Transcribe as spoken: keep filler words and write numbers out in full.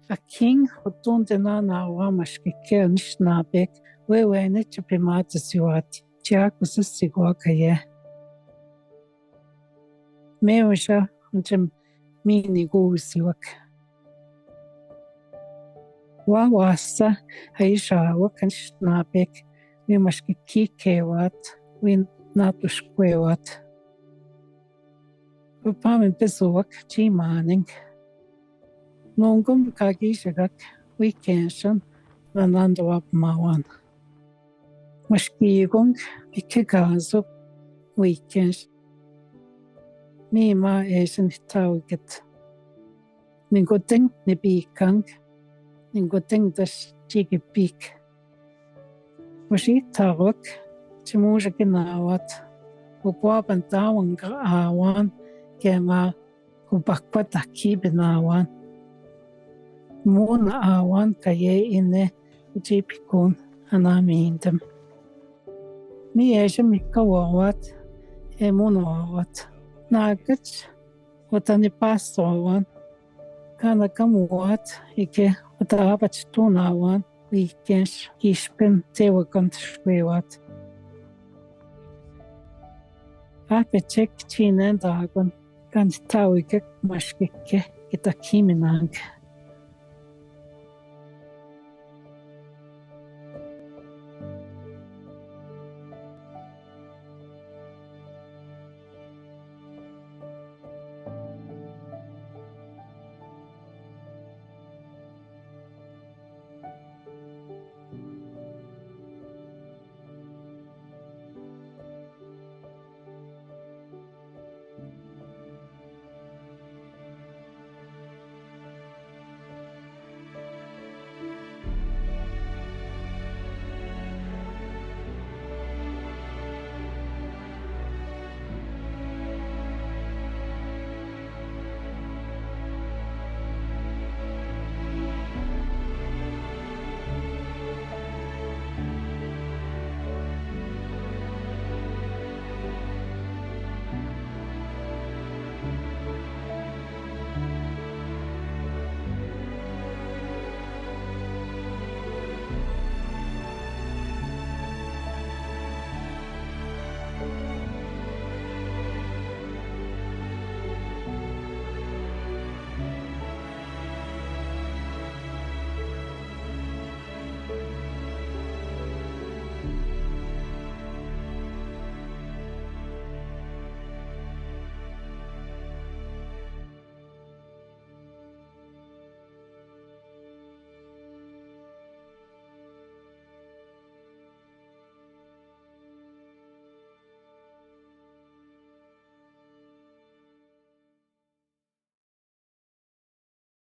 Akin, otunde nanawa máške ke Anishinabek, wewene tšepe máte siwat, tsi ákose siwa kaye. Meuša, ontšem mini guusiwak. Wa wasa, aišawak Anishinabek, wi máške kikewat, wi natuškewat. Wi pamen pesuwak tsi mánen. Nongom kagišegak wi kenšan, na nando wa pmawan. Máške ikong wi ke kaso wi kenš. Mi ma ešan itawiket. Ningoteng ni pikan, ningoteng das tšiki pik. Ošitawak, tsi muša ke nawat, ko kuapan tawan ka awan, ke ma ko pakpat aki pe nawan. Muna awan kaye ine, tsi pikun, ana mindem. Mi ešan mi ka wawat, e muna wawat. Nagat, Ota ni pasowan, kana kamuwat, ike ota apat tunawan, wi kenš kišpen tewakan tškewat. Ape tšek tšinen dagon, kan tawikek máške ke, ita kiminang.